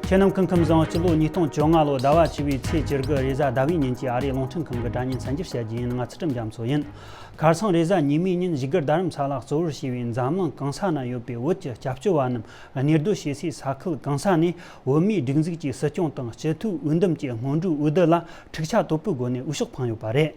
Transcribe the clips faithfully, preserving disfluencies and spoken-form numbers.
ཁྱེད་རྣམས་སྐུ་ཁམས་བཟང་། སྤྱི་ལོ་ཉིས་སྟོང་བཅོ་ལྔ་ལོ་ཟླ་བ་བཅུ་པའི་ཚེས་བཅུ་དགུ་རེས་གཟའ་ཟླ་བའི་ཉིན་གྱི་ཨ་རིའི་རླུང་འཕྲིན་ཁང་གི་སྒྲ་བརྙན་གསར་འགྱུར་བཤད་རྒྱུ་ཡིན། ང་ཚུལ་ཁྲིམས་རྒྱ་མཚོ་ཡིན། ཁ་སང་རེས་གཟའ་ཉི་མའི་ཉིན་བཞུགས་སྒར་རྡ་རམ་ས་ལ་གཙོ་བོར་བྱས་པའི་འཛམ་གླིང་གང་ས་ན་ཡོད་པའི་བོད་ཀྱི་སྐྱབས་བཅོལ་བ་རྣམས་གནས་སྡོད་བྱེད་སའི་ས་ཁུལ་གང་ས་ནས་བོད་མིའི་སྒྲིག་འཛུགས་ཀྱི་སྲིད་སྐྱོང་དང་སྤྱི་འཐུས་འོས་འདེམས་ཀྱི་སྔོན་འགྲོའི་འོས་བསྡུ་ལ་འཁྲུག་ཆ་དོད་པོའི་སྒོ་ནས་འོས་ཤོག་འཕངས་ཡོད་པ་རེད།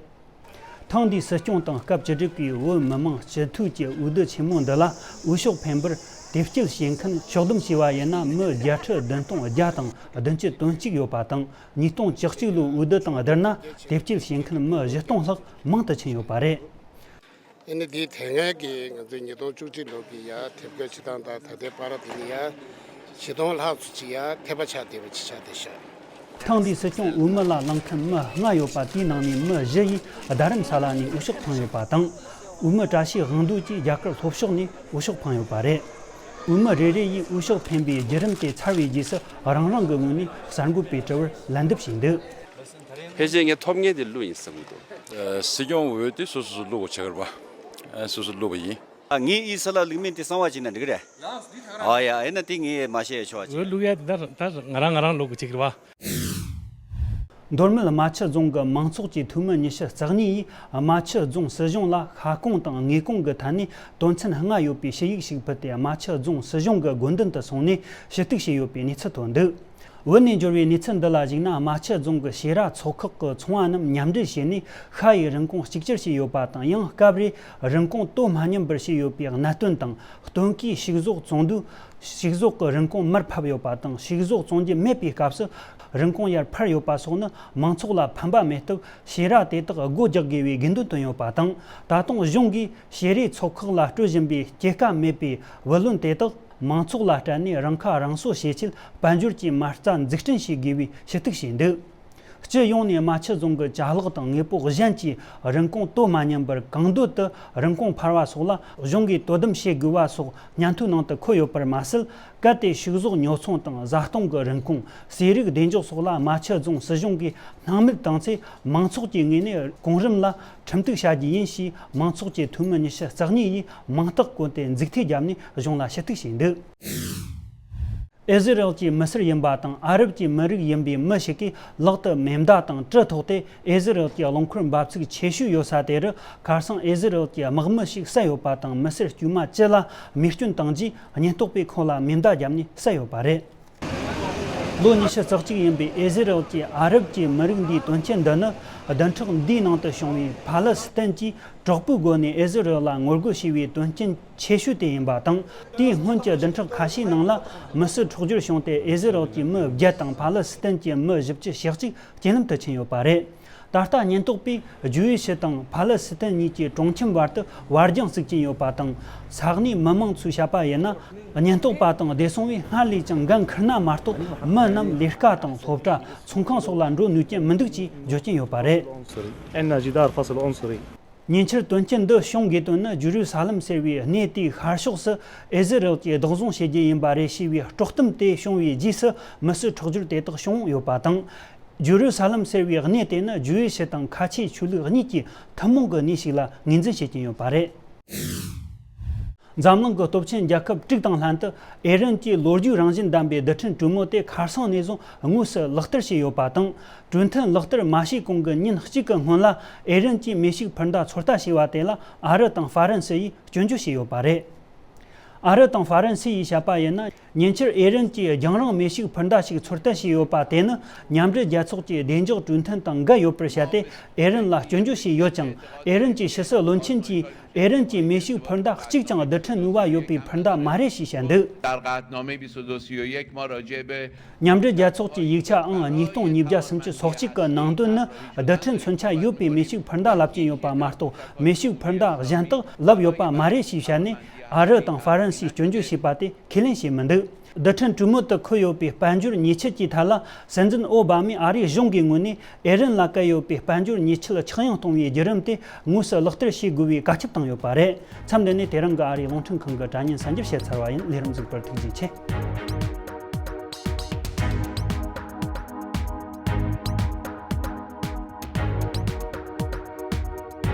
ཐེངས་འདིའི་སྲིད་སྐྱོང་དང་སྐབས་བཅུ་དྲུག་པའི་བོད་མི་མང་སྤྱི་འཐུས་ཀྱི་འོས་བསྡུ་ཆེན་མོ་འདི་ལ་འོས་ཤོག་འཕེན་པར་དེབ་སྐྱེལ་བྱེད་མཁན་ཕྱོགས་བསྡོམས་བྱས་པ་ཡིན་ན། མི་བརྒྱད་ཁྲི་བདུན་སྟོང་བརྒྱ་དང་བདུན་ཅུ་དོན་གཅིག་ཡོད་པ་དང་། ཉིས་སྟོང་བཅུ་གཅིག་ལོའི་འོས་བསྡུ་དང་བསྡུར་ན་དེབ་སྐྱེལ་བྱེད་མཁན་མི་བཞི་སྟོང་ལྷག་མང་དུ་ཕྱིན་ཡོད་པ་རེད། ཨ་ནི་འདིའི་དེ་སྔའི་གི་ང་ཚོའི་ཉིས་སྟོང་བཅུ་གཅིག་ལོ་གི་ཡ་དེབ་སྐྱེལ་བྱེད་སྟངས་དང་ད་ལྟའི་བར་དེ་ནི་ཡ་བཞི་སྟོང་ལྷག་ཙམ་ཅིག་ཡ་འཐད་པ་ཆགས་བསྡད་པ་ཅིག་ཆགས་བསྡད་ཤག་ཐེངས་འདིའི་སྲིད་སྐྱོང་འོས་མི་ལ་ལངས་མཁན་མི་ལྔ་ཡོད་པ་དེའི་ནང་ནས་མི་བཞི་ཡིས་རྡ་རམ་ས་ལ་ནས་འོས་ཤོག་འཕངས་ཡོད་པ་དང་། འོས་མི་བཀྲ་ཤིས་དབང་འདུས་ཀྱིས་རྒྱ་གར་ལྷོ་ཕྱོགས་ནས་འོས་ཤོག་འཕངས་ཡོད་པ་རེད། འོས་མི་རེ་རེ་ཡིས་འོས་ཤོག་འཕེན་པའི་བརྒྱུད་རིམ་དེ་ཚར་བའི་རྗེས་སུ་རང་རང་གི་ངོས་ནས་གསར་འགོད་པའི་དྲི་བར་ལན་འདེབས་བྱས་འདུག་ཕལ་ཆེར་ངས་ཐོབ་མཁན་དེ་བླུགས་ཡིན་བསམ་གྱི་འདུག་ཨ། སྲིད་སྐྱོང་འོས་དེ་སོ་སོ་སོ་བླུགས་དགོས་ཆགས་ཀྱི་རེད་པ། ཨ། སོ་སོ་བླུགས་པ་ཡིན། ཨ། ངའི་ཨི་ས་ལ་བླུགས་མིན་དེ་གསང་བ་བྱས་ན་འགྲིག་གི་རེད། ཨ་ཡ། ཨེ་ན་དེ་ངས་མ་བཤད་ཆོག་པ་བྱས། འོས་བླུགས་ཡ་དེ་ད་ད་ང་རང་ང་རང་བླུགས་དགོས་ཆགས་ཀྱི་རེད་པ། མདོ་སྨད་རྨ་ཆུ་རྫོང་གི་མང་ཚོགས་ཀྱི་འཐུས་མི་ཉི་ཤུ་རྩ་གཉིས་ཡིས་རྨ་ཆུ་རྫོང་སྲིད་གཞུང་ལ་ཤ་སྐོང་དང་ངོས་སྐོང་གི་ཐད་ནས་དོན་ཚན་ལྔ་ཡོད་པའི་ཞུ་ཡིག་ཞིག་ཕུལ་ཏེ། རྨ་ཆུ་རྫོང་སྲིད་གཞུང་གི་དགོས་འདུན་དུ་སོང་ནས་ཞུ་གཏུག་བྱས་ཡོད་པའི་གནས་ཚུལ་ཐོན་འདུག་བོད་ནས་འབྱོར་བའི་གནས་ཚུལ་འདི་ལ་གཞིགས་ན། རྨ་ཆུ་རྫོང་གི་བྱེ་ར་མཚོ་ཁག་གི་ཚོང་བ་རྣམས་མཉམ་འབྲེལ་བྱས་ནས་ཤ་ཡི་རིན་གོང་གཅིག་གྱུར་བྱས་ཡོད་པ་དང་། ཡང་སྐབས་རེ་རིན་གོང་དོ་མ་མཉམ་པར་བྱས་ཡོད་པའི་གནད་དོན་དང་། སྟོན་ཀའི་ཕྱུགས་ཟོག་བཙོང་དུས་ཕྱུགས་ཟོག་གི་རིན་གོང་མར་ཕབ་ཡོད་པ་དང་། ཕྱུགས་ཟོག་བཙོང་རྒྱུ་མེད་པའི་སྐབས་སུ་རིན་གོང་ཡར་འཕར་ཡོད་པ་སོགས་ནི་མང་ཚོགས་ལ་ཕན་པ་མེད་སྟབས། བྱེ་ར་དེ་དག་སྒོ་རྒྱག་དགོས་པའི་དགོས་འདུན་བཏོན་ཡོད་པ་དང་། ད་དུང་གཞུང་གིས་བྱེ་རའི་མཚོ་ཁག་ལ་སྤྲོད་བཞིན་པའི་སྐྱེད་ཀ་མེད་པའི་བུ་ལོན་དེ་དག་མང་ཚོགས་ལ་སྤྲད་ནས་རང་ཁ་རང་གསོ་བྱེད་ཆེད་དཔལ་འབྱོར་གྱི་མ་རྩ་འཛུགས་སྐྲུན་བྱེད་དགོས་པའི་ཞུ་གཏུག་བྱས་འདུག་སྤྱི་ཡོངས་ནས་རྨ་ཆུ་རྫོང་གི་ཅ་ལག་དང་དངོས་པོ་གཞན་གྱི་རིན་གོང་དོ་མ་མཉམ་པར་གང་འདོད་དུ་རིན་གོང་འཕར་བ་སོགས་ལ་གཞུང་གིས་དོ་དམ་བྱེད་དགོས་པ་སོགས་སྙན་ཐོའི་ནང་དུ་འཁོད་ཡོད་པར་མ་ཟད། གལ་ཏེ་ཕྱུགས་ཟོག་ཉོ་ཚོང་དང་བཟའ་བཏུང་གི་རིན་གོང་། ཟས་རིགས་བདེ་འཇགས་སོགས་ལ་རྨ་ཆུ་རྫོང་སྲིད་གཞུང་གིས་སྣང་མེད་བཏང་ཚེ། མང་ཚོགས་ཀྱི་ངོས་ནས་གོང་རིམ་ལ་ཁྲིམས་གཏུག་བྱ་རྒྱུ་ཡིན་ཞེས་མང་ཚོགས་ཀྱི་འཐུས་མི་ཉི་ཤུ་རྩ་གཉིས་ཡིས་མིང་རྟགས་བཀོད་དེ་མཛུབ་ཐེལ་བརྒྱབ་ནས་གཞུང་ལ་ཞུ་གཏུག་བྱས་འདུག་ཨེ་ཟི་རལ་གྱི་མི་སེར་ཡིན་པ་དང་ཨ་རབ་ཀྱི་མི་རིགས་ཡིན་པའི་མི་ཞིག་གིས་ལག་ཏུ་མེ་མདའ་དང་གྲི་ཐོགས་ཏེ། ཨེ་ཟི་རལ་གྱི་རླངས་འཁོར་འབབ་ཚིགས་ཆེ་ཤོས་ཡོད་ས་དེ་རུ་ཁ་སང་ཨེ་ཟི་རལ་གྱི་དམག་མི་ཞིག་བསད་ཡོད་པ་དང་། མི་སེར་དཀྱུས་མ་བཅུ་ལ་རྨས་སྐྱོན་བཏང་རྗེས། ཉེན་རྟོག་པས་ཁོང་ལ་མེ་མདའ་བརྒྱབ་ནས་བསད་ཡོད་པ་རེད། ལོ་ཉི་ཤུ་རྩ་གཅིག་ཡིན་པའི་ཨེ་ཟི་རལ་གྱི་ཨ་རབ་ཀྱི་མི་རིགས་འདིའི་དོན་རྐྱེན་འདི་ནི། བདུན་ཕྲག་འདིའི་ནང་དུ་བྱུང་བའི་ཕ་ལེ་སི་ཐན་གྱིས་དྲག་པོའི་སྒོ་ནས་ཨེ་ཟི་རལ་ལ་ངོ་རྒོལ་བྱས་པའི་དོན་རྐྱེན་ཆེ་ཤོས་དེ་ཡིན་པ་དང་། དེའི་སྔོན་གྱི་བདུན་ཕྲག་ཁ་ཤས་ནང་ལ་མི་སེར་འཕྲོག་སྦྱོར་བྱུང་སྟེ། ཨེ་ཟི་རལ་གྱི་མི་བརྒྱད་དང་ཕ་ལེ་སི་ཐན་གྱི་མི་བཞི་བཅུ་ཞེ་གཅིག་རྐྱེན་ལམ་དུ་ཕྱིན་ཡོད་པ་རེད། ད་ལྟ་ཉེན་རྟོག་པས་ཇུ་ཝེ་ཤི་དང་ཕ་ལེ་སི་ཐན་གཉིས་ཀྱི་གྲོང་ཁྱིམ་བར་དུ་བར་རྒྱང་བཙུགས་ཀྱིན་ཡོད་པ་དང་། ས་གནས་མི་མང་ཚོས་བཤད་པ་ཡིན་ན། ཉེན་རྟོག་པ་དང་བདེ་སྲུང་བས་སྔར་ལས་ཀྱང་འགན་འཁུར་ན་མ་གཏོགས། མི་རྣམས་ལས་ཀ་དང་སློབ་གྲྭ། ཚོང་ཁང་སོགས་ལ་འགྲོ་ནུས་ཀྱི་མི་འདུག་ཅེས་བརྗོད་ཀྱིན་ཡོད་པ་རེད། عنصري. عندنا جدار فصل عنصري. ཉེ་ཆར་དོན་རྐྱེན་འདི་བྱུང་དགོས་དོན་ནི། ཇེ་རུ་ས་ལམ་ཟེར་བའི་གནས་དེའི་ཤར་ཕྱོགས་སུ་ཨེ་ཟི་རལ་གྱིས་བདག་བཟུང་བྱེད་རྒྱུ་ཡིན་པ་རེད་ཞེས་པའི་དཀྲོག་གཏམ་དེ་བྱུང་བའི་རྗེས་སུ། མི་སེར་འཕྲོག་སྦྱོར་དེ་དག་བྱུང་ཡོད་པ་དང་། ཇེ་རུ་ས་ལམ་ཟེར་བའི་གནས་དེ་ནི་ཇུ་ཝེ་ཤི་དང་ཁ་ཆེའི་ཆོས་ལུགས་གཉིས་ཀྱི་ཐུན་མོང་གི་གནས་ཤིག་ལ་ངོས་འཛིན་བྱེད་ཀྱིན་ཡོད་པ་རེད། འཛམ་གླིང་གི་སྟོབས་ཆེན་རྒྱལ་ཁབ་དྲུག་དང་ལྷན་དུ་ཨེ་རན་གྱི་ལོ་རྒྱུས་རང་བཞིན་ལྡན་པའི་རྡུལ་ཕྲན་གྲོས་མོལ་དེ་ཁ་སང་ནས་བཟུང་དངོས་སུ་ལག་བསྟར་བྱས་ཡོད་པ་དང་། གྲོས་མཐུན་ལག་བསྟར་མ་བྱས་གོང་གི་ཉིན་གཅིག་གི་སྔོན་ལ། ཨེ་རན་གྱིས་མེ་ཤུགས་འཕུར་མདའ་ཚོད་ལྟ་བྱས་པ་དེ་ལ་ཨ་རི་དང་ཧྥ་རན་སི་ཡིས་སྐྱོན་བརྗོད་བྱས་ཡོད་པ་རེད། ཨ་རི་དང་ཧྥ་རན་སི་ཡིས་བཤད་པ་ཡིན་ན། ཉེ་ཆར་ཨེ་རན་གྱིས་རྒྱང་རིང་མེ་ཤུགས་འཕུར་མདའ་ཞིག་ཚོད་ལྟ་བྱས་ཡོད་པ་དེ་ནི། མཉམ་འབྲེལ་རྒྱལ་ཚོགས་ཀྱི་བདེ་འཇགས་གྲོས་མཐུན་དང་འགལ་ཡོད་པར་བཤད་དེ། ཨེ་རན་ལ་སྐྱོན་བརྗོད་བྱས་ཡོད་ཀྱང་། ཨེ་རན་གྱི་ཕྱི་སྲིད་བློན་ཆེན་གྱིས། ཨེ་རན་གྱིས་མེ་ཤུགས་འཕུར་མདའ་གཅིག་ཀྱང་རྡུལ་ཕྲན་ནུས་པ་ཡོད་པའི་འཕུར་མདའ་མ་རེད་ཞེས་བཤད་འདུག در قطعنامهٔ بیست و دو سی و یک ما راجع به མཉམ་འབྲེལ་རྒྱལ་ཚོགས་ཀྱི་ཡིག་ཆ་ཨང་ཉིས་སྟོང་ཉིས་བརྒྱ་སུམ་ཅུ་སོ་གཅིག་གི་ནང་དོན་ནི། རྡུལ་ཕྲན་མཚོན་ཆ་ཡོད་པའི་མེ་ཤུགས་འཕུར་མདའ་ལབ་ཀྱིན་ཡོད་པ་མ་གཏོགས། མེ་ཤུགས་འཕུར་མདའ་གཞན་དག་ལབ་ཡོད་པ་མ་རེད་ཞེས་བཤད་ནས། ཨ་རི་དང་ཧྥ་རན་སིས་སྐྱོན་བརྗོད་བྱས་པ་དེ་ཁས་ལེན་བྱས་མི་འདུག་རྡུལ་ཕྲན་གྲོས་མོལ་དུ་འཁོད་ཡོད་པའི་དཔལ་འབྱོར་ཉེས་ཆད་ཀྱི་ཐད་ལ། སྲིད་འཛིན་ཨོ་བྷ་མས་ཨ་རིའི་གཞུང་གི་ངོས་ནས་ཨེ་རན་ལ་བཀལ་ཡོད་པའི་དཔལ་འབྱོར་ཉེས་ཆད་ཆག་ཡང་གཏོང་བའི་བརྒྱུད་རིམ་དེ་དངོས་སུ་ལག་བསྟར་བྱེད་དགོས་པའི་བཀའ་ཁྱབ་བཏང་ཡོད་པ་རེད། མཚམས་འདི་ནས་དེ་རིང་གི་ཨ་རིའི་རླུང་འཕྲིན་ཁང་གི་དྲ་བརྙན་གསར་འགྱུར་བཤད་ཚར་བ་ཡིན། ལས་རིམ་གཟིགས་པར་ཐུགས་རྗེ་ཆེ།